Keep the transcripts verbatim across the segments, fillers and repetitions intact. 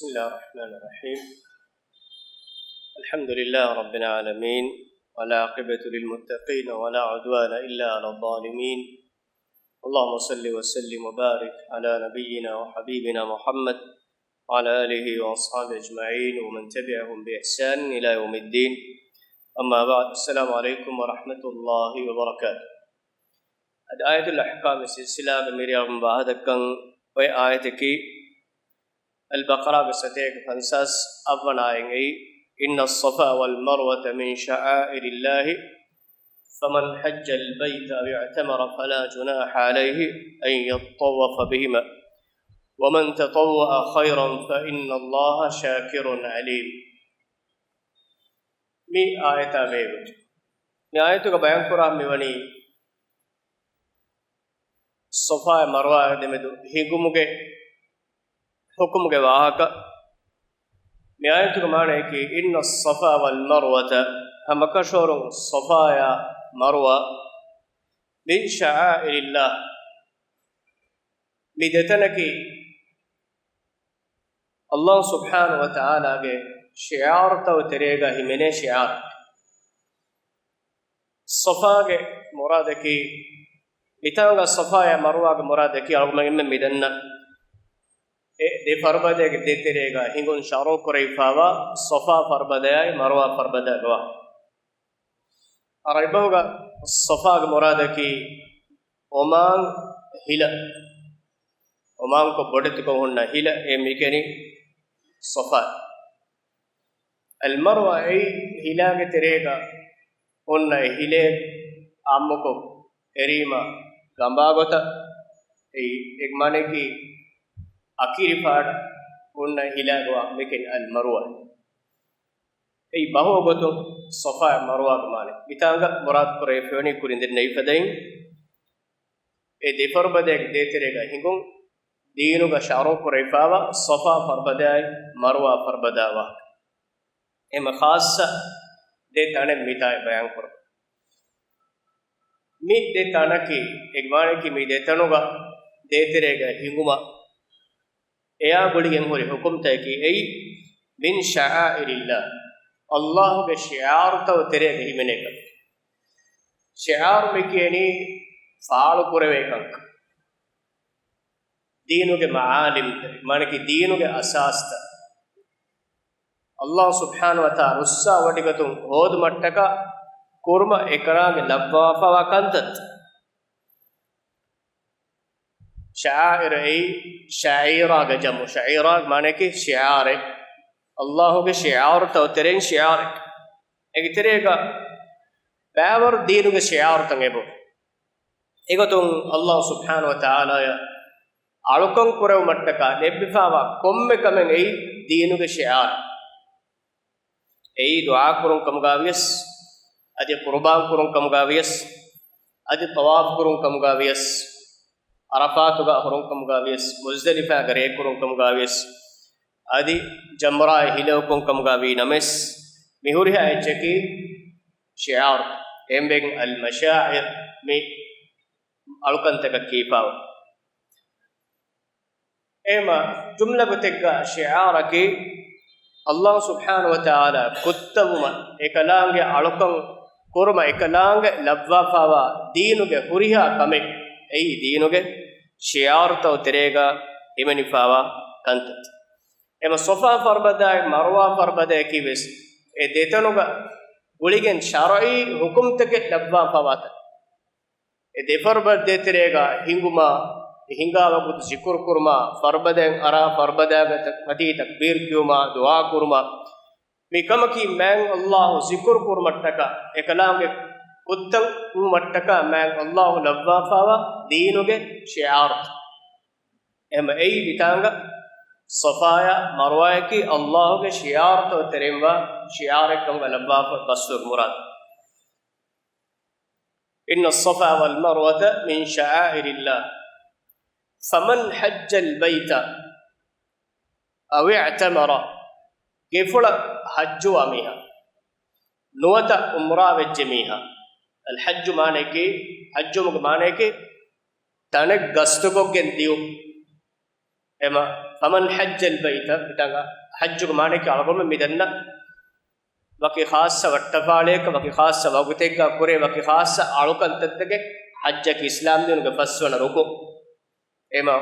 بسم الله الرحمن الرحيم. الحمد لله رب العالمين، والعاقبة للمتقين، ولا عدوان إلا على الظالمين. اللهم صل وسلم وبارك على نبينا وحبيبنا محمد وعلى آله وأصحابه أجمعين ومن تبعهم بإحسان إلى يوم الدين. أما بعد، السلام عليكم ورحمة الله وبركاته. އަދި އާޔަތުލް އަޙްކާމް ސިލްސިލާގެ މިރިއަށް ވާހަކަދައްކަން އޮތް އާޔަތަކީ، އަލްބަޤަރާގެ ސަތޭކަ ފަންސާސް އަށްވަނަ އާޔަތް އެއީ، إن الصفا والمروة من شعائر الله فمن حج البيت أو اعتمر فلا جناح عليه أن يطوف بهما ومن تطوع خيرا فإن الله شاكر عليم. މި އާޔަތާ ބެހޭގޮތުން، މި އާޔަތުގަ ބަޔާންކުރާ މިވަނީ ޞަފާއާ މަރްވާއާ ދެމެދު ހިނގުމުގެ ޙުކުމުގެ ވާހަކަ. މި އާޔަތުގެ މާނަޔަކީ، إن الصفا والمروة، ހަމަކަށަވަރުން ޞަފާއާ މަރްވާ، من شعائر الله، މި ދެތަނަކީ ﷲ ސުބްޙާނަހޫ ވަތަޢާލާގެ ޝިޢާރުތައް ތެރޭގަ ހިމެނޭ ޝިޢާރު. ޞަފާގެ މުރާދަކީ، މިތާނގަ ޞަފާއާ މަރްވާގެ މުރާދަކީ އަޅުގަނޑުމެން މި ދަންނަ އެ ދެ ފަރުބަދައިގެ ދޭތެރޭގަ ހިނގުން ޝަރުޢު ކުރެވިފާވާ ޞަފާ ފަރުބަދައާއި މަރްވާ ފަރުބަދައިގަވާ. ޢަރަބިބަހުގަ ޞަފާގެ މުރާދަކީ އޮމާން ހިލަ، އޮމާންކޮށް ބޮޑެތިކޮށް ހުންނަ ހިލަ، އެ މިކެނި ޞަފާ. އަލްމަރްވާ އެއީ ހިލާގެ ތެރޭގަ ހުންނަ އެ ހިލޭ އާއްމުކޮށް އެރީމަ ގަނބާގޮތަށް، އެއީ އެ މާނައަކީ އަކިރިފާޑަށް ހުންނަ ހިލާގަވާ މިކެނި އަލްމަރްވާ. އެއީ ބަހުގެ ގޮތުން ޞަފާ މަރްވާގެ މާނަ. މިތާނގަ މުރާދު ކުރެވިފައިވަނީ ކުރިން ދެންނެވި ފަދައިން، އެ ދެ ފަރުބަދައިގެ ދޭތެރޭގަ ހިނގުން ދީނުގަ ޝަރުޢު ކުރެވިފާވާ ޞަފާ ފަރުބަދައާއި މަރްވާ ފަރުބަދައާ ވާހަކަ. އެމަ ޚާއްޞަ ދެ ތަނެއް މިތާއި ބަޔާން ކުރަން. މި ދެ ތަނަކީ، އެ މާނައަކީ މި ދެ ތަނުގަ ދޭތެރޭގަ ހިނގުމަށް އެއާ ގުޅިގެން ހުރި ޙުކުމްތަކަކީ އެއީ، من شعائر الله، ﷲގެ ޝިޢާރުތައް ތެރޭގަ ހިމެނޭކަން. ޝިޢާރު މި ކިޔަނީ ފާޅު ކުރެވޭ ކަންކަން. ދީނުގެ މަޢާލިމްތައް، މާނައަކީ ދީނުގެ އަސާސްތައް، ﷲ ސުބްޙާނަހޫ ވަތަޢާލާ ރުއްސާވޮޑިގަތުން ހޯދުމަށްޓަކާ ކުރުމަށް އެކަލާނގެ ލައްވާފަވާ ކަންތައް. ޝަޢާއިރު އެއީ ޝަޢީރާގެ ޖަމު. ޝަޢީރާގެ މާނައަކީ ޝިޢާރެއް. ﷲގެ ޝިޢާރުތައް ތެރެއިން ޝިޢާރެއް. އޭގެ ތެރޭގަ ބައިވަރު ދީނުގެ ޝިޢާރުތައް އެބަ. އެގޮތުން ﷲ ސުބްޙާނަހޫ ވަތަޢާލާއަށް އަޅުކަން ކުރެވުމަށްޓަކާ ލެއްވިފާވާ ކޮންމެ ކަމެއް އެއީ ދީނުގެ ޝިޢާރު. އެއީ ދުޢާ ކުރުން ކަމުގަ ވިޔަސް، އަދި ޤުރުބާން ކުރުން ކަމުގަ ވިޔަސް، އަދި ޠަވާފު ކުރުން ކަމުގަ ވިޔަސް، ޢަރަފާތުގަ ހުރުން ކަމުގަ ވިޔަސް، މުޒްދަލިފާގަ ރޭ ކުރުން ކަމުގަ ވިޔަސް، އަދި ޖަމްރާއެއް ހިލައުކުން ކަމުގަ ވީ ނަމަވެސް، މި ހުރިހާ އެއްޗަކީ ޝިޢާރު. އެހެންވެގެން އަލްމަޝާޢިރު މި އަޅުކަންތަކަށް ކީފާވަ. އެހެމަ ޖުމްލަ ގޮތެއްގަ ޝިޢާރަކީ، ﷲ ސުބްޙާނަހޫ ވަތަޢާލާ ކުއްތަވުމަށް އެކަލާނގެ އަޅުކަން ކުރުމަށް އެކަލާނގެ ލައްވާފާވާ ދީނުގެ ހުރިހާ ކަމެއް އެއީ ދީނުގެ ޝިޢާރުތައް ތެރޭގަ ހިމެނިފާވާ ކަންތައް. އެމަ ޞަފާ ފަރުބަދައާއި މަރްވާ ފަރުބަދައަކީ ވެސް އެ ދެތަނުގަ ގުޅިގެން ޝަރުޢީ ޙުކުމްތަކެއް ލައްވާފާވާތަން. އެ ދެ ފަރުބަދަ ދޭތެރޭގަ ހިނގުމާ، އެ ހިނގާ ވަގުތު ޒިކުރު ކުރުމާ، ފަރުބަދައިން އަރާ ފަރުބަދައިގެ މަތީ ތަކްބީރު ކިޔުމާ، ދުޢާ ކުރުމާ، މި ކަމަކީ މާތް ﷲ ޒިކުރު ކުރުމަށްޓަކާ، އެކަލާނގެ ކުއްތަން ވުމަށްޓަކާ މާތް ﷲ ލައްވާފާވާ ދީނުގެ ޝިޢާރު. އެހެމަ އެއީ މިތާނގަ ޞަފާޔާ މަރްވާޔަކީ ﷲގެ ޝިޢާރުތައް ތެރެއިންވާ ޝިޢާރެއް ކަމުގަ ލައްވާފަ ބަސްވުމުގެ މުރާދު. إن الصفا والمروة من شعائر الله فمن حج البيت أو اعتمر، ގެފުޅަށް ޙައްޖުވާ މީހާ، ނުވަތަ ޢުމްރާ ވެއްޖެ މީހާ. އަލްޙައްޖު މާނައަކީ، ޙައްޖުވުމުގެ މާނައަކީ ތަނެއް ގަސްތުކޮށްގެން ދިޔުން. އެމަ فمن حج البيت، މިތާގަ ޙައްޖުގެ މާނައަކީ އަޅުގަނޑުމެން މިދަންނަ ވަކި ޚާއްޞަ ވައްޓަފާޅިއަކަށް، ވަކި ޚާއްޞަ ވަގުތެއްގަ ކުރޭ ވަކި ޚާއްޞަ އަޅުކަންތައްތަކެއް ޙައްޖަކީ އިސްލާމްދީނުގެ ފަސްވަނަ ރުކުން. އެމަ،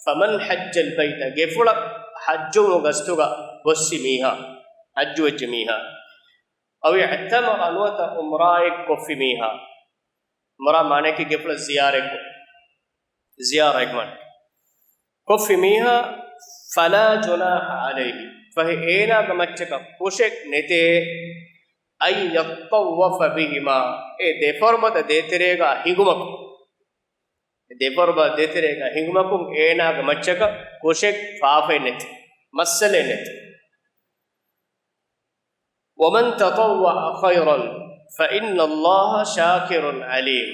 فمن حج البيت، ގެފުޅަށް ޙައްޖުވުމުގެ ގަސްތުގަ ގޮއްސި މީހާ، ޙައްޖުވެއްޖެ މީހާ، أو اعتمر، ނުވަތަ ޢުމްރާއެއް ކޮށްފި މީހާ، ޢުމްރާ މާނައަކީ ގެފުޅަށް ޒިޔާރަތްކޮށް، ޒިޔާރަތް މާނަ. ކޮށްފި މީހާ، فلا جناح عليه، ފަހެ އޭނާގެ މައްޗަކަށް ކުށެއް ނެތޭ، أن يطوف بهما، އެ ދެ ފަރުބަދަ ދޭތެރޭގަ ހިނގުމަކުން. ދެ ފަރުބަދަ ދޭތެރޭގަ ހިނގުމަކުން އޭނާގެ މައްޗަކަށް ކުށެއް ފާފައެއް ނެތޭ، މައްސަލައެއް ނެތޭ. ومن تطوع خيرا فإن الله شاكر عليم.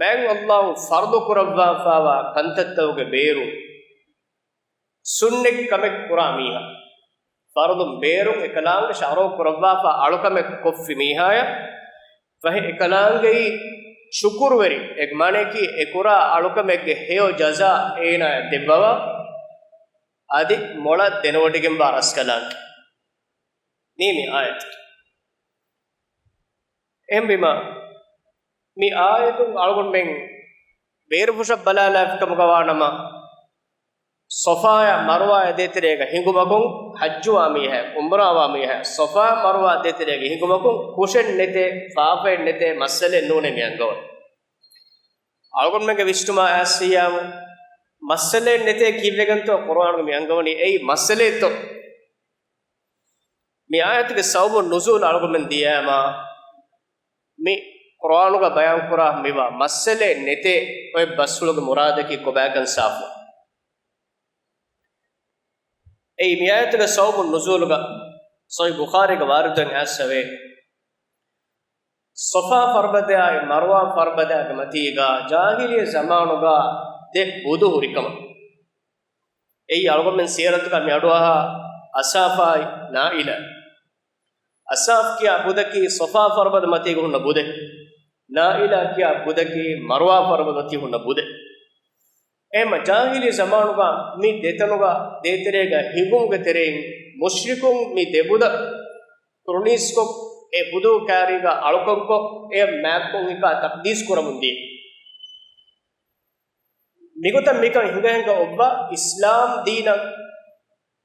މާތް ﷲ ފަރުޟު ކުރައްވާފައިވާ ކަންތައްތަކުގެ ބޭރު ސުންނަތް ކަމެއް ކުރާ މީހާ، ފަރުޟުން ބޭރުން އެކަލާނގެ ޝަރުޢު ކުރައްވާފަ އަޅުކަމެއް ކޮށްފި މީހާޔަށް، ފަހެ އެކަލާނގެއީ ޝުކުރުވެރި، އޭގެ މާނައަކީ އެކުރާ އަޅުކަމެއްގެ ހެޔޮ ޖަޒާ އޭނާޔަށް ދެއްވަވާ، އަދި މޮޅަށް ދެނެވޮޑިގެންވާ ރަސްކަލާނގެ. މީ މި އާޔަތަކީ. އެހެންވީމަ، މި އާޔަތުން އަޅުގަނޑުމެން ބޭރުފުށަށް ބަލާލާފިކަމުގަ ވާނަމަ، ޞަފާޔާ މަރުވާޔާ ދޭތެރޭގަ ހިނގުމަކުން ޙައްޖުވާ މީހާ، ޢުމްރާވާ މީހާ، ޞަފާ މަރުވާ ދޭތެރޭގަ ހިނގުމަކުން ކުށެއް ނެތޭ، ފާފައެއް ނެތޭ، މައްސަލައެއް ނޫނޭ މި އަންގަވަނީ. އަޅުގަނޑުމެންގެ ވިސްނުމާ އައިސް ހިޔާމު މައްސަލައެއް ނެތޭ ކީއްވެގެންތޯ ޤުރުއާނުގަ މި އަންގަވަނީ؟ އެއީ މައްސަލައެއްތޯ؟ މި އާޔަތުގެ ސަބަބު ނުޒޫލު އަޅުގަނޑުމެން ދިޔައިމާ، މި ޤުރުއާނުގަ ބަޔާންކުރާ މިވާ މައްސަލައެއް ނެތޭ އޮތް ބަސްފުޅުގެ މުރާދަކީ ކޮބާކަން ސާފު. އެއީ މި އާޔަތުގެ ސަބަބު ނުޒޫލުގަ ޞަޙީޙު ބުޚާރީގަ ވާރިދުވެ އައިސްފަވޭ. ޞަފާ ފަރުބަދައާއި މަރުވާ ފަރުބަދައިގެ މަތީގަ ޖާހިލިއްޔަ ޒަމާނުގަ ދެ ބުދު ހުރިކަމަށް. އެއީ އަޅުގަނޑުމެން ސީރަތުގަ މި އަޑުއަހާ އަސާފާއި ނާއިލާ. އަސާފް ކިޔާ ބުދަކީ ޞަފާ ފަރުބަދަ މަތީގަ ހުންނަ ބުދެއް. ނާއިލާ ކިޔާ ބުދަކީ މަރުވާ ފަރުބަދަ މަތީ ހުންނަ ބުދެއް. އެހެންމަ ޖާހިލީ ޒަމާނުގަ މި ދެތަނުގަ ދޭތެރޭގަ ހިނގުމުގެ ތެރެއިން މުޝްރިކުން މި ދެބުދަ ކުރުނީސްކޮށް، އެ ބުދު ކާރީގަ އަޅުކަންކޮށް، އެ މާތްކޮށް ހިކާ ތަޤްދީސް ކުރަމުން ދިޔަ. މިގޮތަށް މިކަން ހިނގަހިނގަ އޮއްވާ އިސްލާމް ދީނަށް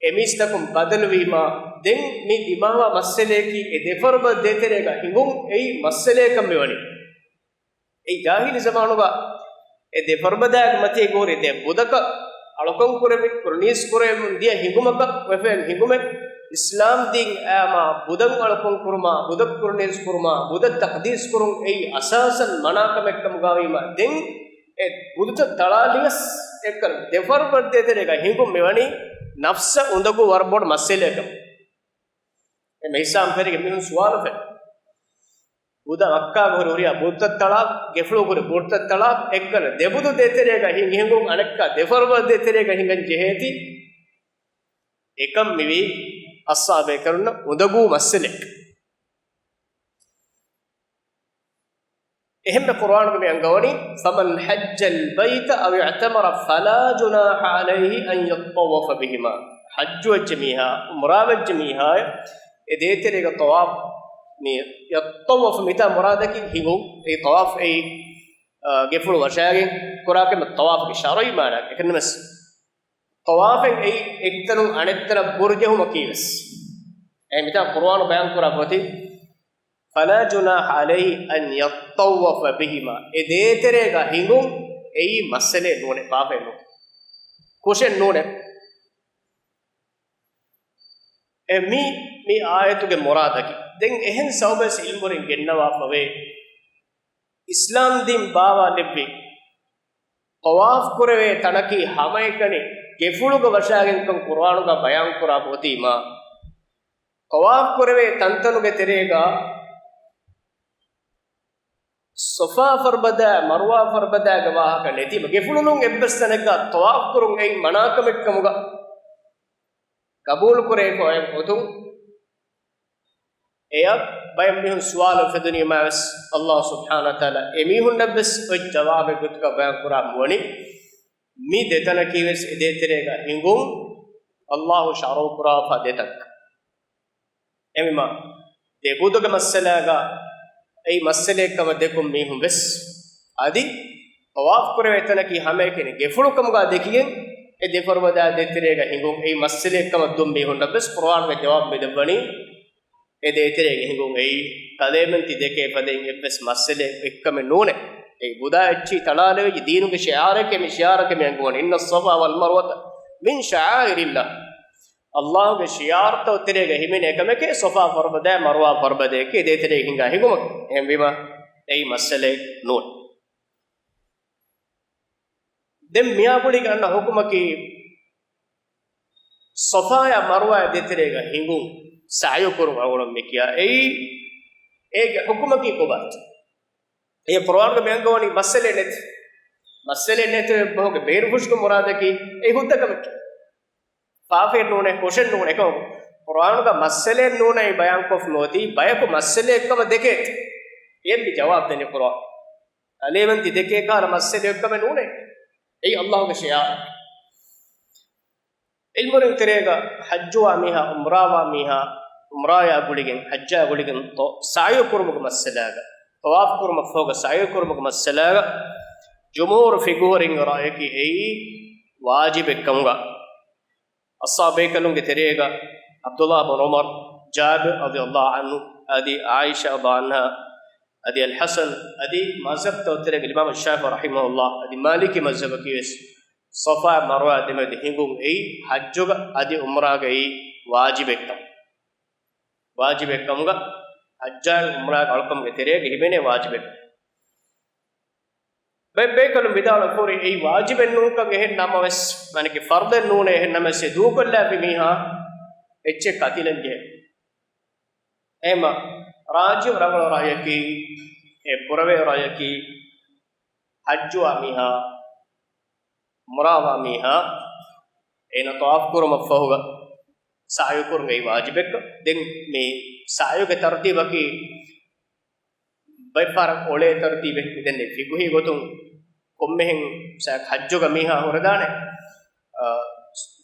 އެމީސްތަކުން ބަދަލުވީމާ، ދެން މި ދިމާވާ މައްސަލަޔަކީ އެ ދެ ފަރުބަދަ ދޭތެރޭގަ ހިނގުން އެއީ މައްސަލަޔަކަށް މިވަނީ. އެއީ ޖާހިލީ ޒަމާނުގަ އެ ދެ ފަރުބަދައިގެ މަތީގަ ހުރި ދެ ބުދަކަށް އަޅުކަން ކުރެވި، ކުރުނީސް ކުރެވެމުން ދިޔަ ހިނގުމަކަށް ވެފައި ހިނގުމެއް، އިސްލާމް ދީން އައިމާ ބުދަށް އަޅުކަން ކުރުމާ، ބުދަށް ކުރުނީސް ކުރުމާ، ބުދަށް ތަޤްދީސް ކުރުން އެއީ އަސާސަން މަނާ ކަމެއް ކަމުގައިވީމާ، ދެން އެ ބުދުތައް ތަޅާލިޔަސް އެއްކަލަ ދެ ފަރުބަދަ ދޭތެރޭގަ ހިނގުން މިވަނީ ނަފްސަށް އުނދަގޫ ވަރަށް ބޮޑު މައްސަލައެއްކަމަށް. އެ މި ހިސާބު ފެރިގެން މީހުން ސުވާލު ފެން. ބުދަ މައްކާގަ ހުރި ހުރިހާ ބުދުތައް ތަޅާ، ގެފުޅު ހުރި ބުދުތައް ތަޅާ، އެއްކަލަ ދެ ބުދު ދޭތެރޭގަ ހިނގި ހިނގުން އަނެއްކާ ދެ ފަރުބަދަ ދޭތެރޭގަ ހިނގަން ޖެހޭތީ. އެކަން މިވީ އަޞްޙާބޭކަލުންނަށް އުނދަގޫ މައްސަލައެއް. އެހެންމެ ޤުރުއާނުގަ މި އަންގަވަނީ، فمن حج البيت أو اعتمر فلا جناح عليه أن يطوف بهما. ޙައްޖުވެއްޖެ މީހާ، ޢުމްރާވެއްޖެ މީހާ، އެ ދޭތެރޭގަ ޠަވާފް، މި ޔައްޠަވަފް މިތާ މުރާދަކީ ހިނގުން. އެ ޠަވާފް އެއީ، އާ، ގެފުޅު ވަށާގެން ކުރާ ކަމެއް ޠަވާފްގެ ޝަރުޢީ މާނައަކީ. އެކަންނަމަސް ޠަވާފެއް އެއީ އެއްތަނުން އަނެއްތަނަށް ބުރުޖެހުމަކީ ވެސް. އެ މިތާ ޤުރުއާނު ބަޔާން ކުރާ ގޮތީ، فلا جناح عليه أن يطوف بهما. އެ ދޭތެރޭގަ ހިނގުން އެއީ މައްސަލައެއް ނޫނޭ، ފާފައެއް ނޫނޭ. ކުށެއް ނޫނޭ. އެ މި، މި އާޔަތުގެ މުރާދަކީ. ދެން އެހެން ސަބަބެއް ޢިލްމުވެރިން ގެންނަވާފަވޭ. އިސްލާމް ދީން ބާވާލެއްވި ޠަވާފް ކުރެވޭ ތަނަކީ ހަމައެކަނި ގެފުޅުގަ ވަށާގެންކަން ޤުރުއާނުގަ ބަޔާންކުރާ ގޮތީމާ، ޠަވާފް ކުރެވޭ ތަންތަނުގެ ތެރޭގަ ޞަފާ ފަރުބަދަ، މަރުވާ ފަރުބަދަގެ ވާހަކަ ނެތީމަ، ގެފުޅުން އެއްވެސް ތަނެއްގަ ޠަވާފް ކުރުން އެއީ މަނާކަމެއްކަމުގަ ގަބޫލުކުރެވިފައި އޮތުން، އެޔަށް ބައެއް މީހުން ސުވާލު އުފެދުނީމާވެސް، ﷲ ސުބްޙާނަހޫ ވަތަޢާލާ އެމީހުންނަށްވެސް އޮތް ޖަވާބެއް ގޮތުގަ ބަޔާން ކުރާ މިވަނީ، މި ދެތަނަކީވެސް އެ ދޭތެރޭގަ ހިނގުން އައްލާހު ޝަރުޢުކުރާފަ ދެތަން. އެހެންވީމަ، ދެ ބުދުގެ މައްސަލާގަ އެއީ މައްސަލައެއްކަމަށް ދެކުން މީހުން ވެސް އަދި ޠަވާފް ކުރެވޭ ތަނަކީ ހަމައެކަނި ގެފުޅުކަމުގަ ދެކިގެން، އެ ދެ ފަރުބަދައާ ދޭތެރޭގަ ހިނގުން އެއީ މައްސަލައެއްކަމަށް ދެއްވި މީހުންނަށް ވެސް ޤުރުއާނުގެ ޖަވާބު މި ދެއްވަނީ، އެ ދޭތެރޭގަ ހިނގުން އެއީ ކަލޭމެންތި ދެކޭ ފަދައިން އެއްވެސް މައްސަލައެއް އެއްކަމެއް ނޫނޭ. އެއީ ބުދާ އެއްޗިހި ތަޅާލެވިއްޖެ ދީނުގެ ޝިޢާރެކޭ، މި ޝިޢާރަކީ މި އަންގަވަނީ، "إن الصفا والمروة من شعائر الله." އައްލާހުގެ ޝިޢާރުތައް ތެރޭގަ ހިމެނޭ ކަމެކޭ، ޞަފާ ފަރުބަދައާ މަރުވާ ފަރުބަދަޔަކީ ދޭތެރޭގަ ހިނގާ ހިނގުމަކީ. އެހެންވީމަ، އެއީ މައްސަލައެއް ނޫން. ދެން މިއާ ގުޅިގެން އަންނަ ޙުކުމަކީ، ޞަފާޔާ މަރުވާ ދޭތެރޭގަ ހިނގުން ސަޢްޔު ކުރުން އަޅުގަނޑު މި ކިޔާ. އެއީ، އޭގެ ޙުކުމަކީ ކޮބާތޯ؟ އެ ޤުރުއާނުގަ މި އަންގަވަނީ މައްސަލައެއް ނެތި. މައްސަލައެއް ނެތި ބަހުގެ ބޭރުފުށުގެ މުރާދަކީ އެ ހުއްދަ ކަމެކޭ. ފާފައެއް ނޫނޭ، ކޮށެއް ނޫނޭ. އެކަމަކު، ޤުރުއާނުގަ މައްސަލައެއް ނޫނޭ ބަޔާންކޮށްފަ ނުވަތީ، ބަޔަކު މައްސަލައެއްކަމަށް ދެކޭތީ. އެ މި ޖަވާބު ދެނީ ޤުރުއާން. ކަލޭމެންތި ދެކޭ ކަހަލަ މައްސަލައެއްކަމެއް ނޫނޭ. އެއީ އައްލާހުގެ ޝިޢާރު. ޢިލްމުވެރިން ތެރޭގަ ޙައްޖުވާ މީހާ، ޢުމްރާވާ މީހާ، ޢުމްރާޔާ ގުޅިގެން، ޙައްޖާ ގުޅިގެން ތޮ-، ސަޢްޔު ކުރުމުގެ މައްސަލާގަ، ޠަވާފް ކުރުމަށްފަހުގަ ސަޢްޔު ކުރުމުގެ މައްސަލާގަ، ޖުމްހޫރު ފިޤުހުވެރިންގެ ރައުޔަކީ އެއީ ވާޖިބެއްކަމުގަ. އަޞްޙާބު ބޭކަލުންގެ ތެރޭގަ ޢަބްދުﷲ ބިން ޢުމަރު، ޖާބިރު ރަޟިޔަﷲ ޢަންހު، އަދި ޢާއިޝާ ރަޟިޔަﷲ ޢަންހާ، އަދި އަލް ޙަސަން، އަދި މަޒްހަބްތައް ތެރޭގަ އިމާމު ޝާފިޢީ ރަޙިމަހުﷲ، އަދި މާލިކީ މަޒްހަބަކީ ވެސް ޞަފާ މަރުވާ ދެމެދު ހިނގުން އެއީ ޙައްޖުގަ އަދި ޢުމްރާގައި ވާޖިބެއްކަން. ވާޖިބެއްކަމުގަ ޙައްޖާއި ޢުމްރާގެ އަޅުކަމުގެ ތެރޭގަ ހިމެނޭ ވާޖިބެއް. ބައެއް ބޭކަލުން ވިދާޅު ކުރި އެއީ ވާޖިބެއް ނޫންކަން. އެހެން ނަމަވެސް، މާނަކީ ފަރުޟެއް ނޫނޭ، އެހެން ނަމަވެސް އެ ދޫކޮށްލާފި މީހާ އެއްޗެއް ކަތިލަން ޖެހޭ. އެހެންމަ ރާޖިޙު ރަނގަޅު ރައުޔަކީ، އެ ބުރަވޭ ރައުޔަކީ، ޙައްޖުވާ މީހާ، ޢުމްރާވާ މީހާ، އޭނަ ޠަވާފް ކުރުމަށްފަހުގަ ސަޢްޔު ކުރުން އެއީ ވާޖިބެއްކަން. ދެން މި ސަޢްޔުގެ ތަރުތީބަކީ ބައެއްފަހަރަށް އޮޅޭ ތަރުތީބެއް. މިދެންނެވި ފިޤުހީ ގޮތުން ކޮންމެހެން ސަ-، ޙައްޖުގަ މީހާ ހުރެދާނެ، އާ،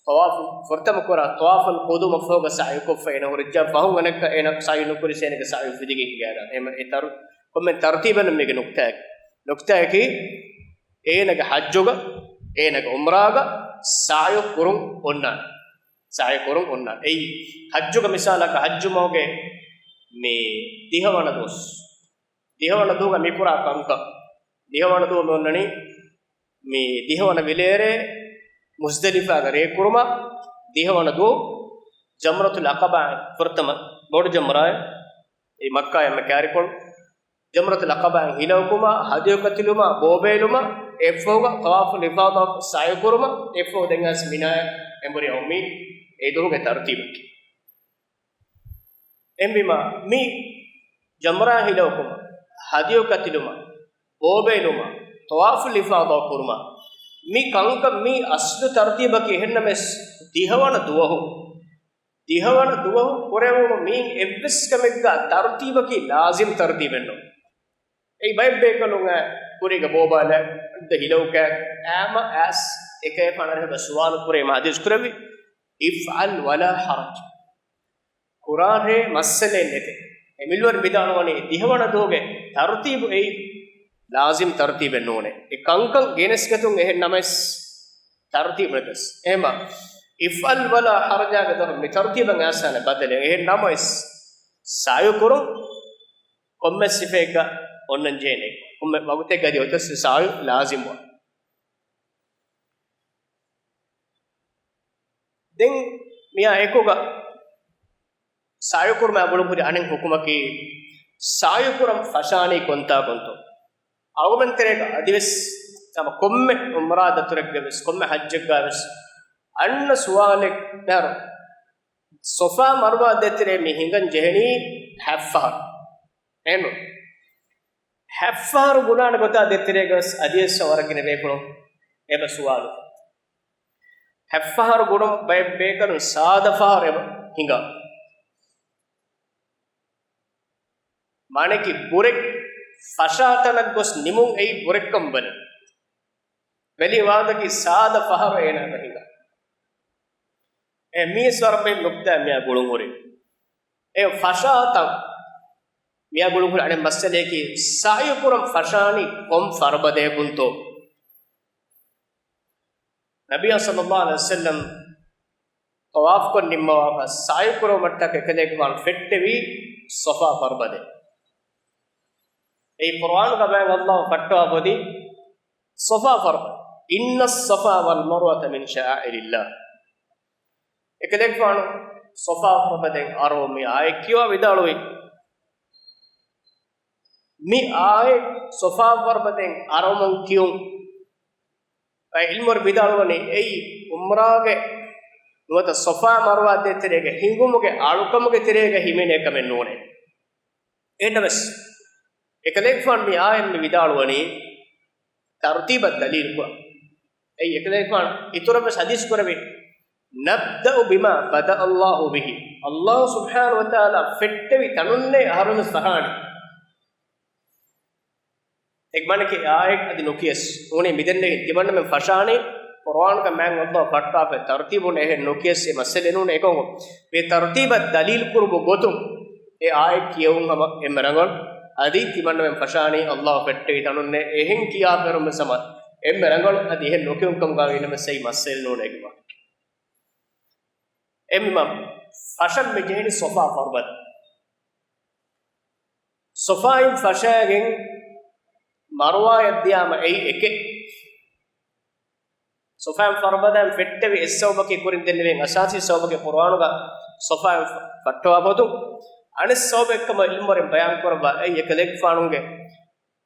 ޠަވާފު ފުރަތަމަ ކުރާ، ޠަވާފުލް ޤުދޫމަށްފަހުގަ ސަޢްޔު ކޮށްފަ އޭނަ ހުރެއްޖާ ފަހުން އަނެއްކާ އޭނަ ސަޢްޔު ނުކުރިސް އޭނަގެ ސަޢްޔު ފިދިގެން ހިނގާދާނެ. އެހެން އެ ތަރު-، ކޮންމެ ތަރުތީބެއް ނޫން މީގެ ނުކްތާއަކީ. ނުކްތާއަކީ އޭނަގެ ޙައްޖުގަ، އޭނަގެ ޢުމްރާގަ ސަޢްޔު ކުރުން އޮންނާނެ. ސަޢްޔު ކުރުން އޮންނާނެ. އެއީ ޙައްޖުގެ މިސާލަކަށް ޙައްޖު މަހުގެ މި ދިހަވަނަ ދުވަސް. ދިހަވަނަ ދުވަހުގަ މި ކުރާ ކަންކަން. ދިހަވަނަ ދުވަހު މި އޮންނަނީ މި ދިހަވަނަ ވިލޭރޭ މުޒްދަލިފާގަ ރޭ ކުރުމަށް. ދިހަވަނަ ދުވަހު ޖަމްރަތުލް ޢަޤަބާ ފުރަތަމަ ބޮޑު ޖަމްރާއެއް، އެ މައްކާ އެންމެ ކާރިކޮޅު. ޖަމްރަތުލް ޢަޤަބާއިން ހިލައުކުމާ، ހަދްޔު ކަތިލުމާ، ބޯބޭލުމާ، އެއަށްފަހުގަ ޠަވާފުލް އިފާޟާ ސަޢްޔު ކުރުމަށް، އެއަށްފަހު ދެން އައިސް މިނާއަށް އެނބުރި އައުމީ. އެ ދުވަހުގެ ތަރުތީބަކީ. އެހެންވީމާ، މި ޖަމްރާ ހިލައުކުމާ، ހަދްޔު ކަތިލުމާ، ބޯބޭލުމާ، ޠަވާފުލް އިފާޟާ ކުރުމާ، މި ކަންކަން މި އަސްލު ތަރުތީބަކީ. އެހެންނަމަވެސް، ދިހަވަނަ ދުވަހު ދިހަވަނަ ދުވަހު ކުރެވުނު މި އެއްވެސް ކަމެއްގަ ތަރުތީބަކީ ލާޒިމް ތަރުތީބެއް ނޫން. އެއީ ބައެއް ބޭކަލުން ކުރީގަ ބޯބާލާ، އަދި ހިލައުކާ، އާމަ އައިސް އެކައި ފަނަރަހަ ސުވާލު ކުރޭ މަ ޙަދީޘް ކުރެއްވި، އިފްޢަލް ވަލާ ޙަރަޖް. ކުރާންހޭ މައްސަލައެއް ނެތޭ. އެ މިލްވަރު ވިދާޅުވަނީ ދިހަވަނަ ދުވަހުގެ ތަރުތީބު އެއީ ލާޒިމް ތަރުތީބެއް ނޫނޭ. އެ ކަންކަން ގެނެސްގަތުން އެހެން ނަމަވެސް ތަރުތީބު ނެތަސް. އެހެންމަ އިފްޢަލް ވަލާ ޙަރަޖާގެ ދޮރުން މި ތަރުތީބަށް އައިސާނެ ބަދަލެއް. އެހެން ނަމަވެސް ސަޢްޔު ކުރުން ކޮންމެ ސިފައެއްގަ އޮންނަން ޖެހޭނެ. ކޮންމެ ވަގުތެއްގަ އަދި އޮތަސް ސަޢްޔު ލާޒިމްވާ. ދެން މިއާ އެކުގަ ސަޢްޔު ކުރުމާ ގުޅުންހުރި އަނެއް ޙުކުމަކީ، ސަޢްޔު ކުރަން ފަށާނީ ކޮންތާކުންތޯ؟ އަޅުގަނޑުމެން ތެރޭގަ އަދިވެސް ހަމަ ކޮންމެ ޢުމްރާ ދަތުރެއްގަ ވެސް، ކޮންމެ ޙައްޖެއްގަ ވެސް އަންނަ ސުވާލެއް މިހާރު ޞަފާ މަރުވާ ދޭތެރޭ މި ހިނގަން ޖެހެނީ ހަތްފަހަރު. އެހެންނު؟ ހަތްފަހަރު ގުނާނެ ގޮތާ ދޭތެރޭގަ ވެސް އަދިވެސް ވަރަށް ގިނަ ބޭފުޅުން އެބަ ސުވާލު. ހަތްފަހަރު ގުނުން ބައެއް ބޭކަލުން ސާދަ ފަހަރު އެބަ ހިނގާ. މާނައަކީ ބުރެއް ފަށާ ތަނަށް ގޮސް ނިމުން އެއީ ބުރެއްކަން ބަލަން. ވެލި ވާހަކައަކީ ސާދަ ފަހަރު އޭނާ ހިނގާ. އެ މީސް ވަރަށް ބޮޑު ނުކްތާ މިއާ ގުޅުން ހުރި. އެ ފަށާތަން މިއާ ގުޅުން ހުރި އަނެއް މައްސަލައަކީ، ސަޢްޔު ކުރަން ފަށާނީ ކޮން ފަރުބަދަޔަކުންތޯ؟ ނަބިއްޔާ ޞައްލައްލާހު ޢަލައިހި ވަސައްލަމް ޠަވާފުކޮށް ނިންމަވާފަ ސަޢްޔު ކުރުމަށްޓަކައި އެކަލޭގެފާނު ފެއްޓެވީ ޞަފާ ފަރުބަދައެއް. އެއީ ޤުރްއާނުގަ މާތް ﷲ ފައްޓަވާފަ އޮތީ ޞަފާ ފަރުބަދަ. إن الصفا والمروة من شعائر الله. އެކަލޭގެފާނު ޞަފާ ފަރުބަދައިން އަރަމުން މި އާޔަތް ކިޔަވާ ވިދާޅުވީ. މި އާޔަތް ޞަފާ ފަރުބަދައިން އަރަމުން ކިޔުން އެ ޢިލްމުވެރިން ވިދާޅުވަނީ އެއީ ޢުމްރާގެ ނުވަތަ ޞަފާ މަރުވާ ދޭތެރޭގަ ހިނގުމުގެ އަޅުކަމުގެ ތެރޭގަ ހިމެނޭ ކަމެއް ނޫނޭ. އެހެންނަމަވެސް، އެކަލޭގެފާނު މި އާޔަތް މި ވިދާޅުވަނީ ތަރުތީބަށް ދަލީލުކޮށް. އެއީ އެކަލޭގެފާނު އިތުރަށްވެސް ޙަދީޘް ކުރެއްވި، نبدأ بما بدأ الله به. ﷲ ސުބްޙާނަހޫ ވަތަޢާލާ ފެއްޓެވި ތަނުންނޭ އަހަރުން ފަށާނީ. އެ މާނައަކީ އާޔަތް އަދި ނުކިޔަސް ނޫނީ މިދެންނެވި ތިމަންނަމެން ފަށާނީ ޤުރްއާނުގަ މާތް ﷲ ފައްޓާފަ ތަރުތީބުން އެހެން ނުކިޔަސް އެ މައްސަލަ ނޫން އެކަމަކު މި ތަރުތީބަށް ދަލީލު ކުރުމުގެ ގޮތުން އެ އާޔަތް ކިޔެވުން ހަމަ އެންމެ ރަނގަޅު. އަދި ތިމަންނަމެން ފަށާނީ ﷲ ފެއްޓެވި ތަނުންނޭ އެހެން ކިޔާފަ އެރުމުން ހަމަ އެންމެ ރަނގަޅު. އަދި އެހެން ނުކިޔުން ކަމުގައި އިންނަމެސް އެއީ މައްސަލަ ނޫނޭ އެކަމަކު. އެހެންވީމަ ފަށަން މި ޖެހެނީ ޞަފާ ފަރުބަދަ. ޞަފާއިން ފަށައިގެން މަރުވާޔަށް ދިޔާމަ އެއީ އެކެއް. ޞަފާއިން ފަރުބަދައިން ފެއްޓެވި އެއް ސަބަބަކީ ކުރިން ދެންނެވި އަސާސީ ސަބަބަކީ ޤުރްއާނުގަ ޞަފާއިން ފަ-، ފައްޓަވާ ފަހު. އަނެއް ސަބަބެއް ކަމަށް ޢިލްމުވެރިން ބަޔާން ކުރައްވާ އެއީ އެކަލޭގެފާނުގެ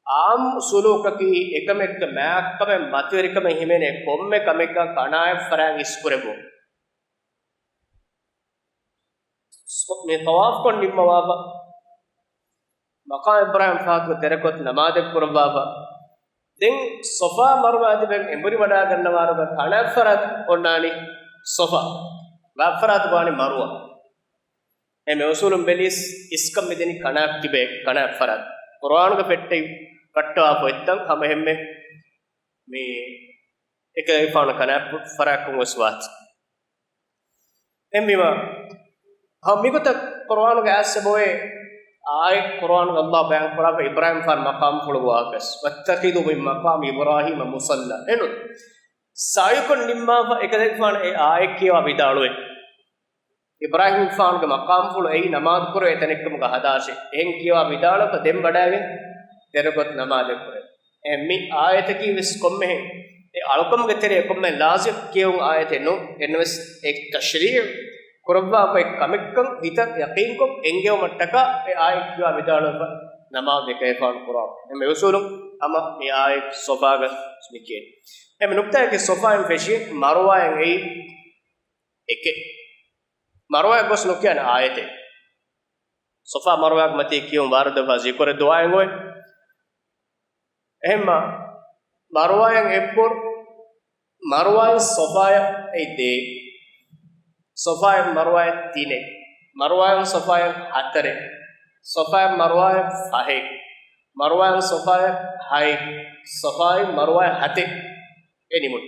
ޢާއްމު ސުލޫކަކީ އެކަމެއްގެ މާތްކަމެއް މަތިވެރިކަމެއް ހިމެނޭ ކޮންމެ ކަމެއްގަ ކަނާތް ފަށާ އިސްކުރެއްވުން. މި ޠަވާފުކޮށް ނިންމަވާފަ، މަޤާމް އިބްރާހީމް ފަހަތުގަ ދެރަކޮށް ނަމާދެއް ކުރައްވާފަ، ދެން ޞަފާ މަރުވާ ތިބެން އެނބުރި ވަޑާގަންނަވާރުގަ ކަނާތް ފަށާ އޮންނާނީ ޞަފާ. ވާ ފަށާ ވާނީ މަރުވާ. އެހެން އުސޫލުން ބެލިޔަސް އިސްކަން މިދެނީ ކަނާތް ތިބޭ، ކަނާތް ފަށާ. ޤުރްއާނުގަ ފެއްޓެވި ފައްޓަވާފަ އޮތްތަން ހަމަ އެހެންމެ މި އެކަލޭގެފާނު ކަނާތް ފަށާކަން ވެސް ވާތީ. އެހެންވީމަ، ހަމަ މިގޮތަށް ޤުރްއާނުގަ އައިސް އެބައޮތް އާޔަތް ޤުރްއާނުގަ ﷲ ބަޔާން ކުރާފަ އިބްރާހީމް ފާނު މަޤާމްފުޅު ވާކަސް، "واتخذوا من مقام إبراهيم مصلى" އެނު. ސަޢްޔުކޮށް ނިންމާފަ އެކަލޭގެފާނު އެ އާޔަތް ކިޔަވާ ވިދާޅުވޭ. އިބްރާހީމްފާނުގެ މަޤާމްފުޅު އެއީ ނަމާދު ކުރެވޭ ތަނެއްކަމުގަ ހަދާށޭ. އެހެން ކިޔަވާ ވިދާޅުވެފަ ދެން ވަޑާގެން ދެރަކޮށް ނަމާދެއް ކުރޭ. އެހެން މި އާޔަތަކީ ވެސް ކޮންމެހެން އެ އަޅުކަމުގެ ތެރޭ ކޮންމެ ލާޒިމް ކިޔެވުން އާޔަތެއް ނޫން. އެންވެސް އެ ތަޝްރީޢު ކުރައްވާފައި ކަމެއްކަން ހިތަށް ޔަޤީންކޮށް އެންގެވުމަށްޓަކާ އެ އާޔަތް ކިޔަވާ ވިދާޅުވެފަ ނަމާދު އެކަލޭގެފާނު ކުރާ. އެހެން އުސޫލުން ހަމަ މި އާޔަތް ޞަފާގަ މި ކިޔޭ. އެހެން ނުކްތާއަކީ ޞަފާއިން ފެށީ މަރުވާއިން އެއީ އެކެއް. މަރުވާއަށް ގޮސް ނުކިޔާނެ އާޔަތެއް. ޞަފާ މަރުވާގެ މަތީ ކިޔުން ވާރިދުވެފަ ޒިކުރެއް ދުޢާއެއް އޮތް. އެހެންމަ މަރުވާއަށް އެއްބުރު، މަރުވާއިން ޞަފާއަށް އެއީ ދޭއް. ޞަފާއިން މަރުވާއަށް ތިނެއް. މަރުވާއިން ޞަފާއަށް ހަތަރެއް. ޞަފާއިން މަރުވާއަށް ފަހެއް. މަރުވާއިން ޞަފާއަށް ހައެއް. ޞަފާއިން މަރުވާއަށް ހަތެއް. އެ ނިމުން.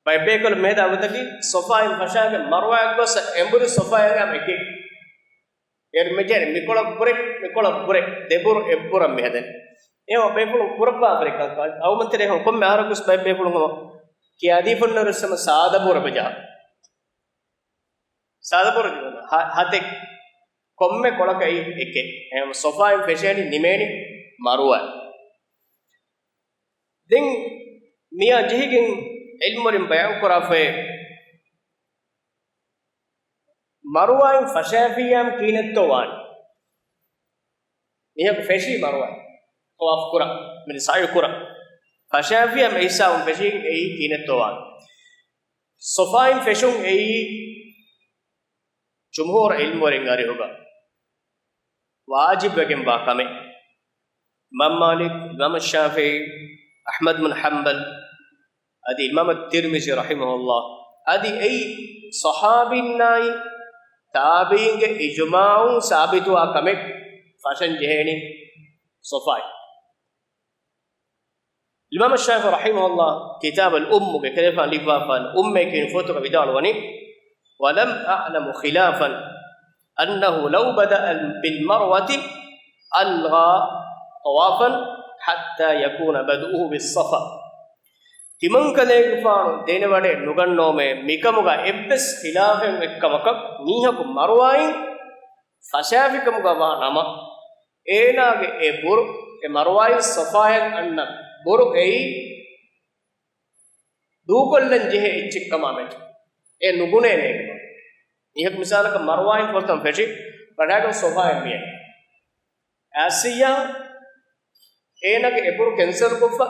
ބައެއް ބޭކަލުން މިހަދާ ގޮތަކީ ޞަފާއިން ފަށާގެން މަރުވާއަށް ގޮސް އެނބުރި ޞަފާއަށް އެކެއް. އޭރު މި ޖެހޭ މިކޮޅަށް ބުރެ، މިކޮޅަށް ބުރެ، ދެބުރު އެއްބުރަށް މިހަދަނީ. އެހެން ބޭފުޅުން ކުރައްވާފަ ރިކަން އަޅުމަންތެރި އެހެން ކޮންމެ އަހަރަކުވެސް ބައެއް ބޭފުޅުން ހަމަ ކިޔާދީފަ ހުންނަވަރު ސަމަ ސާދަ ބުރަ ބަޖާ. ސާދަ ބުރަ ހަ-، ހަތެއް. ކޮންމެ ކޮޅަކަށް އެކެއް. އެހެން ޞަފާއިން ފެށޭނީ ނިމޭނީ މަރުވާ. ދެން މިއާ ޖެހިގެން ޢިލްމުވެރިން ބަޔާން ކުރާފައި، މަރުވާއިން ފަށާފިއްޔާމް ކިހިނެއްތޯ ވާނީ؟ މީހަކު ފެށީ މަރުވާއިން ޠަވާފު ކުރަން، މި ސަޢްޔު ކުރަން. ފަށާފިއްޔާމް އެ ހިސާބުން ފެށީ އެއީ ކިހިނެއްތޯ ވާނީ؟ ޞަފާއިން ފެށުން އެއީ ޖުމްހޫރު ޢިލްމުވެރިން އަރިހުގަ ވާޖިބްވެގެންވާ ކަމެއް. އިމާމް މާލިކް، އިމާމް ޝާފިޢީ، އަޙްމަދު ބިން ޙަންބަލް، އަދި އިމާމް ތިރްމިޒީ ރަޙިމަހުﷲ. އަދި އެއީ ޞަޙާބީންނާއި ތާބިޢީންގެ އިޖުމާޢުން ސާބިތުވާ ކަމެއް، ފަށަން ޖެހޭނީ ޞަފާއިން. އިމާމު ޝާފިޢީ ރަޙިމަހުﷲ ކިތާބުލް އުއްމުގެ ކިޔާފަ ލިޔުއްވާފަ އުއްމޭ ކިޔުން ފޮތުގަ ވިދާޅުވަނީ، ولم أعلم خلافا أنه لو بدأ بالمروة ألغى طوافا حتى يكون بدؤه بالصفا. ތިމަންކަލޭގެފާނު ދެނެވަޑައެއް ނުގަންނަވަމޭ، މިކަމުގަ އެއްވެސް ޚިލާފެއް އެއްކަމަކަށް މީހަކު މަރުވާއިން ފަށާފިކަމުގަ ވާ ނަމަ، އޭނާގެ އެ ބުރު، އެ މަރުވާއިން ޞަފާޔަށް އަންނަ ބުރު އެއީ ދޫކޮށްލަން ޖެހޭ އެއްޗެއްކަމާ މެދު އެ ނުގުނޭނޭ. މީހަކު މިސާލަކަށް މަރުވާއިން ފުރަތަމަ ފެށި، ފަށާގެން ޞަފާޔަށް މިއައީ. އައިސްއިއްޔާ އޭނާގެ އެ ބުރު ކެންސަލްކޮށްފަ،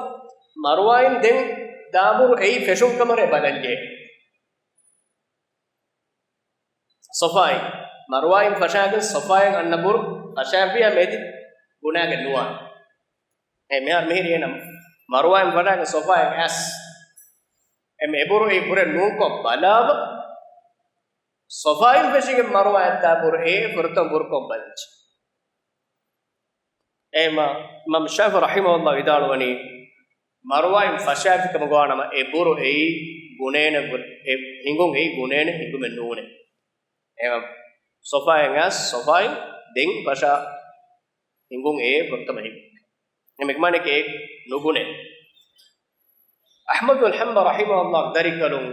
މަރުވާއިން ދެން ދާ ބުރު އެއީ ފެށުން ކަމަށް ބަލަންޖެހޭ. ޞަފާއިން، މަރުވާއިން ފަށާގެން ޞަފާޔަށް އަންނަ ބުރު ފަށާފިޔާ މެދި ގުނާގެ ނުވާނެ. އެ މިހާރު މިހިރީ އޭނަ މަރުވާއިން ފަށާގެން ޞަފާޔަށް އައިސް، އެ މެ އެ ބުރު އެ ބުރެއް ނޫންކޮށް ބަލާބަ، ޞަފާއިން ފެށިގެން މަރުވާއަށް ދާ ބުރު އެ ފުރަތަމަ ބުރުކޮށް ބަލަންޖެ. އެ މަ-، އިމާމު ޝާފިޢީ ރަޙިމަހުﷲ ވިދާޅުވަނީ، މަރުވާއިން ފަށާފިކަމުގަ ވާނަމަ، އެ ބުރު އެއީ ގުނޭނެ ބުރު، އެ ހިނގުން އެއީ ގުނޭނެ ހިނގުމެއް ނޫނޭ. އެ މަ-، ޞަފާޔަށް އައިސް، ޞަފާއިން ދެން ފަށާ ހިނގުން އެއީ ފުރަތަމަ ހިނގުން. އެ މެ މާނައަކީ އެ ނުގުނޭ. އަޙްމަދު ބިން ޙަންބަލް ރަޙިމަހުﷲ ދަރިކަލުން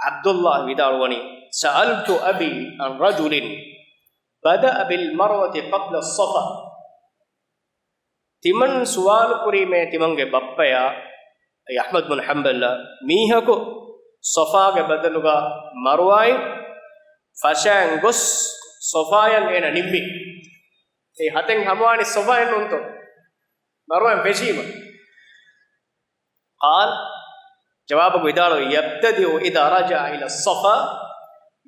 ޢަބްދުﷲ ވިދާޅުވަނީ، سألت أبي عن رجل بدأ بالمروة قبل الصفا. ތިމަން ސުވާލު ކުރީމޭ ތިމަންގެ ބައްޕަޔާ، އައި އަޙްމަދު ބިން ޙަންބަލް، މީހަކު ޞަފާގެ ބަދަލުގަ މަރުވާއިން ފަށައިން ގޮސް ޞަފާޔަށް އޭނަ ނިންމީ. އެ ހަތެއް ހަމަވާނީ ޞަފާޔަށް ނޫންތޯ؟ މަރުވާއިން ފެށީމަ. قال، ޖަވާބަކު ވިދާޅުވި، يبتدئ إذا رجع إلى الصفا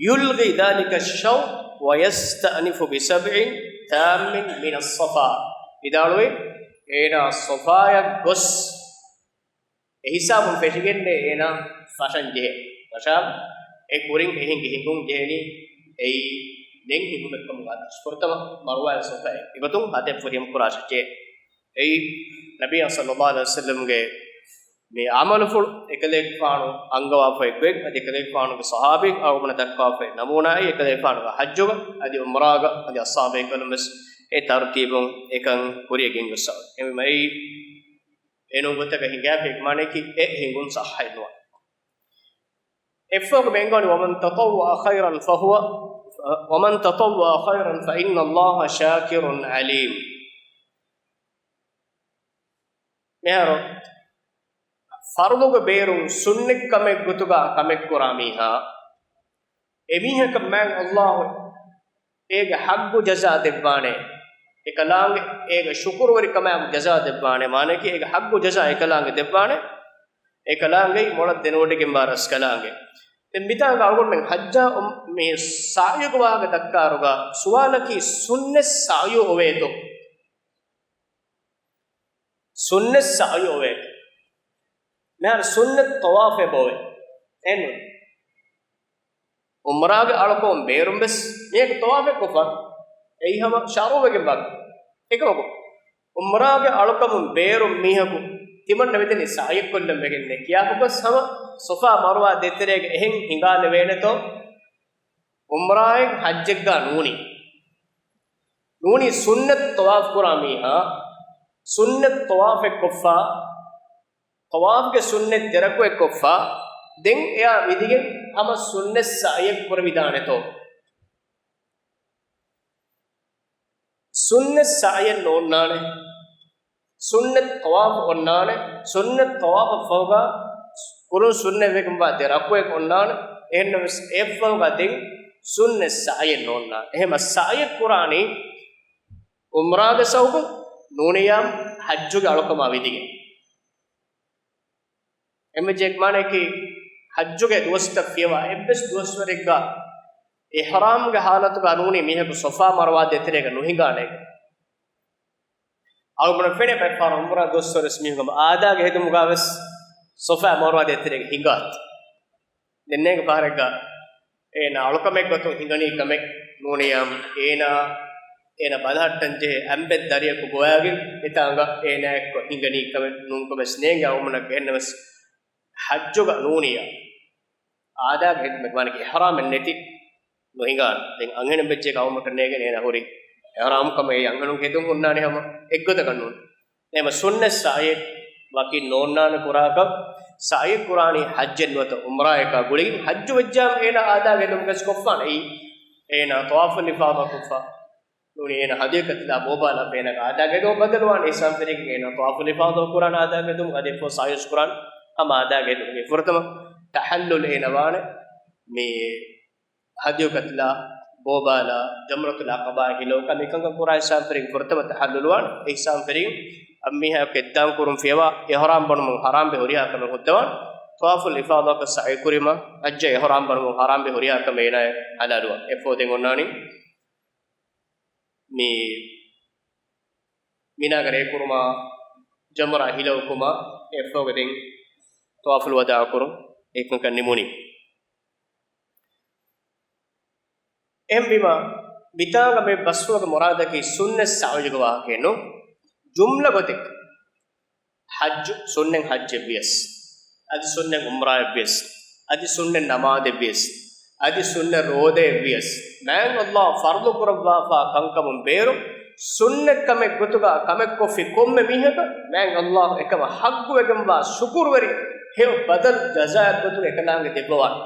يلغي ذلك الشوط ويستأنف بسبع تام من الصفا. ވިދާޅުވި، އޭނާ ޞަފާޔަށް ގޮސް އެ ހިސާބުން ފެށިގެންނޭ އޭނާ ފަށަން ޖެހޭ. ފަށާ އެ ކުރިން އެހެން ހިނގުން ޖެހެނީ އެއީ ނެތް ހިނގުމެއްކަމުގަ ފުރަތަމަ މަރުވާއިން ޞަފާ އެގޮތުން ހަތެއް ފުރިހަމަ ކުރާށެއްޗޭ. އެއީ ނަބިއްޔާ ޞައްލައްލާހު ޢަލައިހި ވަސައްލަމްގެ މި ޢަމަލުފުޅު އެކަލޭގެފާނު އަންގަވާފައި ގޮތް، އަދި އެކަލޭގެފާނުގެ ޞަޙާބީން އަޅުގަނޑަށް ދައްކާފައި ނަމޫނާއެއް، އެކަލޭގެފާނުގެ ޙައްޖުގަ އަދި ޢުމްރާގަ އަދި އަޞްޙާބު ބޭކަލުން ވެސް އެ ތަރުތީބުން އެކަން ކުރިޔަށް ގެންގޮސްފަ. އެހެންވީމަ އެއީ އެނޫން ގޮތަކަށް ހިނގާފައި މާނައަކީ އެ ހިނގުން ޞައްޙައެއް ނުވާ. އެއްފަހަކު މި އެނގުނީ، ومن تطوع خيرا فهو، ومن تطوع خيرا فإن الله شاكر عليم. މިހާރު ފަރުޟުގެ ބޭރުން ސުންނަތް ކަމެއް ގޮތުގަ ކަމެއް ކުރާ މީހާ، އެމީހަކަށް މާތް ﷲ އޭގެ ޙައްޤު ޖަޒާ ދެއްވާނެ. އެކަލާނގެ އޭގެ ޝުކުރުވެރިކަމާއެކު ޖަޒާ ދެއްވާނެ. މާނައަކީ އޭގެ ޙައްޤު ޖަޒާ އެކަލާނގެ ދެއްވާނެ. އެކަލާނގެ މޮޅަށް ދެނެވޮޑިގެންވާ ރަސްކަލާނގެ. ދެން މިތާނގަ އަޅުގަނޑުމެން ޙައްޖާ މި ސަޢްޔުގެ ވާހަކަ ދައްކާއިރުގަ ސުވާލަކީ ސުންނަތް ސަޢްޔު އޮވޭތޯ؟ ސުންނަތް ސަޢްޔު އޮވޭތޯ؟ މިހާރު ސުންނަތް ޠަވާފެއް އޮވޭ. އެހެންނޫން. ޢުމްރާގެ އަޅުކަމުން ބޭރުން ވެސް މީހަކު ޠަވާފެއް ކޮށްފަ، އެއީ ހަމަ ޝަރުޢުވެގެންވާ ކަމެއް. އެކަމަކު، ޢުމްރާގެ އަޅުކަމުން ބޭރުން މީހަކު ތިމަންނަ މިދަނީ ސަޢްޔެއް ކޮށްލަން ވެގެންނޭ ކިޔާފަ ގޮސް ހަމަ ޞަފާ މަރުވާ ދޭތެރޭގަ އެހެން ހިނގާލެވޭނެތޯ؟ ޢުމްރާއެއް ޙައްޖެއްގަ ނޫނީ. ނޫނީ ސުންނަތް ޠަވާފް ކުރާ މީހާ، ސުންނަތް ޠަވާފެއް ކޮށްފަ، ޠަވާފްގެ ސުންނަތް ދެރަކުޢަތް ކޮށްފަ، ދެން އެއާ ވިދިގެން ހަމަ ސުންނަތް ސަޢްޔެއް ކުރެވިދާނެތޯ؟ ސުންނަތް ސަޢްޔެއް ނޯންނާނެ. ސުންނަތް ޠަވާފް އޮންނާނެ. ސުންނަތް ޠަވާފަށް ފަހުގަ ކުރުން ސުންނަތްވެގެންވާ ދެ ރަކުޢަތް އޮންނާނެ. އެހެންނަމަވެސް އެއަށްފަހުގަ ދެން ސުންނަތް ސަޢްޔެއް ނޯންނާނެ. އެހެންމަ ސަޢްޔެއް ކުރާނީ ޢުމްރާގެ ސަބަބުން ނޫނިޔާ ޙައްޖުގެ އަޅުކަމާ ވިދިގެން. އެންމެ ޖެހޭ މާނައަކީ، ޙައްޖުގެ ދުވަސްތައް ފިޔަވާ އެއްވެސް ދުވަސްވަރެއްގަ އިޙްރާމްގެ ޙާލަތުގަ ނޫނީ މީހަކު ޞަފާ މަރުވާ ދޭތެރޭގަ ނުހިނގާނެ. އަޅުގަނޑަށް ފެނޭ ބައެއް ފަހަރު ޢުމްރާ ދުވަސްވަރެސް މީހުން އާދާގެ ހެދުމުގަ ވެސް ޞަފާ މަރުވާ ދޭތެރޭގަ ހިނގާތީ. ދެން އޭގެ ފަހަރެއްގަ އޭނާ އަޅުކަމެއް ގޮތުން ހިނގަނީ ކަމެއް ނޫނިޔާ އޭނާ އޭނަ ބަލަހައްޓަން ޖެހޭ އަނބެއް ދަރިއަކު ގޮވާގެން އެތާނގަ އޭނާއެއްކޮށް ހިނގަނީ ކަމެއް ނޫން ކަމެސް ނޭނގެ އަޅުގަނޑަށް. އެހެންނަމަސް ޙައްޖުގަ ނޫނިއްޔާ އާދާގެ ހެދުމެއް ވާނެ އިޙްރާމެއް ނެތި ނުހިނގާނެ. ދެން އަންހެނެއް ވެއްޖެ ގައުމަކަށް ނޭގެން އޭނަ ހުރި އިޙްރާމް ކަމަށް އެ އަންހެނުން ހެދުން ހުންނާނެ ހަމަ އެއްގޮތަކަށް ނޫން. އެހެމަ ސުންނަތް ސަޢީ ވަކިން ނޯންނާނެ ކުރާކަށް، ސަޢީ ކުރާނީ ޙައްޖެއް ނުވަތަ ޢުމްރާއަކާ ގުޅިގެން. ޙައްޖު ވެއްޖާމަ އޭނާ އާދާގެ ހެދުމުގަސް ކޮށްފާނެ އެއީ. އޭނާ ޠަވާފުލް އިފާޟާ ކޮށްފާ ނޫނީ އޭނާ ހަދްޔު ކަތިލާ ބޯބާލާފަ އޭނާގެ އާދާގެ ހެދުމަށް ބަދަލުވާނެ. އިޙްސާން ފެށިގެން އޭނާ ޠަވާފުލް އިފާޟާ ކުރާނެ އާދާގެ ހެދުމުގަ އަދި އެއަށްފަހު ސަޢީ ކުރާނެ ހަމަ އާދާގެ ހެދުމުގެ ފުރަތަމަ ތަޙައްލުލް އޭނާ ވާނެ. މި ހަދްޔު ކަތިލާ ބޯބާލާ ޖަމްރަތުލް ޢަޤަބާއަށް ހިލައުކާ މިކަންކަން ކުރާ އިޙްސާން ފެށިގެން ފުރަތަމަ ތަޙައްލުލް ވާނެ. އިޙްސާން ފެށިގެން އަންމީހާ ކެއްދާން ކުރުން ފިޔަވާ އިޙްރާމް ބަނުމުން ޙަރާމްވެ ހުރިހާ ކަމެއް ހުއްދަވާނެ. ޠަވާފުލް އިފާޟާއަކަށް ސަޢީ ކުރީމަ ޙައްޖަށް އިޙްރާމް ބަނުމުން ޙަރާމްވެ ހުރިހާ ކަމެއް އޭނާއަށް ޙަލާލުވާނެ. އެއަށްފަހު ދެން އޮންނާނީ މި މިނާގަ ރޭ ކުރުމާ، ޖަމްރާ ހިލައުކުމާ، އެއަށްފަހުގަ ދެން ޠަވާފުލް ވަދާޢު ކުރުން އެކަންކަން ނިމުނީ. އެހެންވީމަ، މިތާނގަ މި ބަސްފުޅުގެ މުރާދަކީ ސުންނަތް ސަޢުޔުގެ ވާހަކައެއް ނޫން. ޖުމްލަ ގޮތެއް ޙައްޖު، ސުންނަތް ޙައްޖެއްވިޔަސް، އަދި ސުންނަތް ޢުމްރާއެއްވިޔަސް، އަދި ސުންނަތް ނަމާދެއްވިޔަސް، އަދި ސުންނަތް ރޯދައެއްވިޔަސް، މާތް ﷲ ފަރުޟު ކުރައްވާފާ ކަންކަމުން ބޭރު، ސުންނަތް ކަމެއް ގޮތުގަ ކަމެއްކޮށްފި ކޮންމެ މީހަކަށް މާތް ﷲ އެކަމަށް ޙައްޤުވެގެންވާ ޝުކުރުވެރި ހެޔޮ ބަދަލު ޖަޒާއެއް ގޮތުގަ އެކަލާނގެ ދެއްވަވާނެ.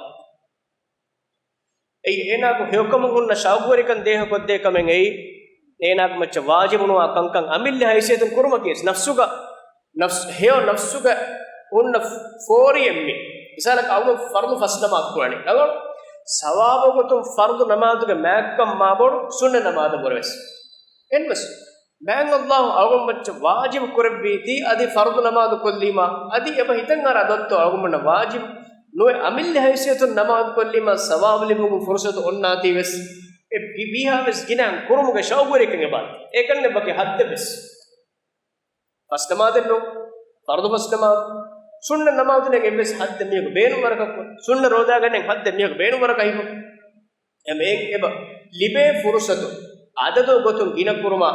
އެއީ އޭނާގެ ހެޔޮކަމުން ހުންނަ ޝައުގުވެރިކަން ދޭހަކޮށްދޭ ކަމެއް. އެއީ އޭނާގެ މައްޗަށް ވާޖިބު ނުވާ ކަންކަން އަމިއްލަ ހައިސިއްޔަތުން ކުރުމަކީ ވެސް ނަފްސުގަ، ނަފްސު، ހެޔޮ ނަފްސުގަ ހުންނަ ފޯރިއެއް މި. މިސާލަކަށް އަޅުގަނޑު ފަރުޟު ފަސް ނަމާދު ކުރާނީ. ރަނގަޅު ސަވާބު ގޮތުން ފަރުޟު ނަމާދުގެ މާތްކަން މާބޮޑު ސުންނަ ނަމާދަށް ވުރެ ވެސް. އެންވެސް މާތް ﷲ އަޅުގަނޑު މައްޗަށް ވާޖިބު ކުރެއްވީތީ އަދި ފަރުޟު ނަމާދު ކޮށްލީމާ، އަދި އެބަ ހިތަށް އަރާ ދޮއްތޯ އަޅުގަނޑުމެންނަށް ވާޖިބު ނުވެ އަމިއްލަ ހައިސިއްޔަތުން ނަމާދު ކޮށްލީމާ ސަވާބު ލިބުމުގެ ފުރުޞަތު އޮންނާތީ ވެސް، އެ ބި-، ބީހާ ވެސް ގިނަ ކުރުމުގެ ޝައުގުވެރިކަން އެބަ. އެކަން އެބަކީ ހައްދެއް ވެސް. ފަސް ނަމާދެއް ނޫން، ފަރުޟު ފަސް ނަމާދު، ސުންނަ ނަމާދު ނެތް އެއްވެސް ހައްދެއް މީހަކު ބޭނުންވަރަކަށް ކުރުން، ސުންނަ ރޯދާގަ ނެތް ހައްދެއް މީހަކު ބޭނުންވަރަކަށް ހިފުން. އެމެ އެބަ ލިބޭ ފުރުޞަތު އަދަދު ގޮތުން ގިނަ ކުރުމާ،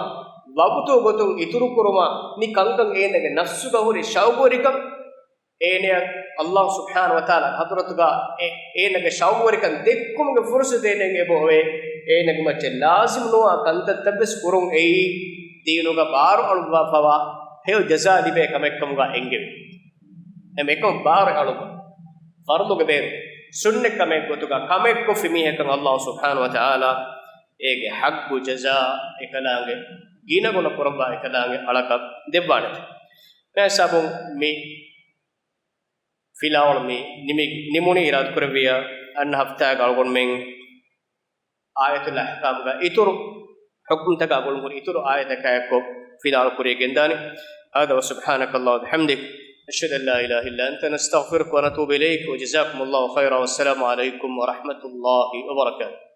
ވަގުތު ގޮތުން އިތުރު ކުރުމާ، މި ކަންކަން އޭނަގެ ނަފްސުގަ ހުރި ޝައުގުވެރިކަން އޭނަޔަށް ﷲ ސުބްޙާނަހޫ ވަތަޢާލާ ޙަޟްރަތުގަ އެ-، އޭނަގެ ޝައުގުވެރިކަން ދެއްކުމުގެ ފުރުޞަތު އޭނައަށް އެބަ އޮވޭ. އޭނަގެ މައްޗަށް ލާޒިމް ނުވާ ކަންތައްތައް ވެސް ކުރުން އެއީ ދީނުގަ ބާރު އަޅުއްވާފަވާ ހެޔޮ ޖަޒާ ލިބޭ ކަމެއްކަމުގަ އެންގެވޭ. އެމެ އެކަމަށް ބާރު އަޅުގަ ފަރުޟުގެ ބޭރު ސުންނަތް ކަމެއް ގޮތުގަ ކަމެއްކޮށްފި މީހަކަށް ﷲ ސުބްޙާނަހޫ ވަތަޢާލާ އޭގެ ޙައްޤު ޖަޒާ އެކަލާނގެ ގިނަގުނަ ކުރައްވާ އެކަލާނގެ އަޅަކަށް ދެއްވާނެތެ. މި ހިސާބުން މި ފިލާވަޅު މި ނިމި-، ނިމުނީ. އިރާދަކުރެއްވިއްޔާ އަންނަ ހަފްތާގަ އަޅުގަނޑުމެން އާޔަތުލް އަޙްކާމްގަ އިތުރު ޙުކުމްތަކާ ގުޅުންހުރި އިތުރު އާޔަތަކާއެއްކޮށް ފިލާވަޅު ކުރިޔަށް ގެންދާނެ. هذا وسبحانك اللهم وبحمدك، أشهد أن لا إله إلا أنت، نستغفرك ونتوب إليك، وجزاكم الله خيرا، والسلام عليكم ورحمة الله وبركاته.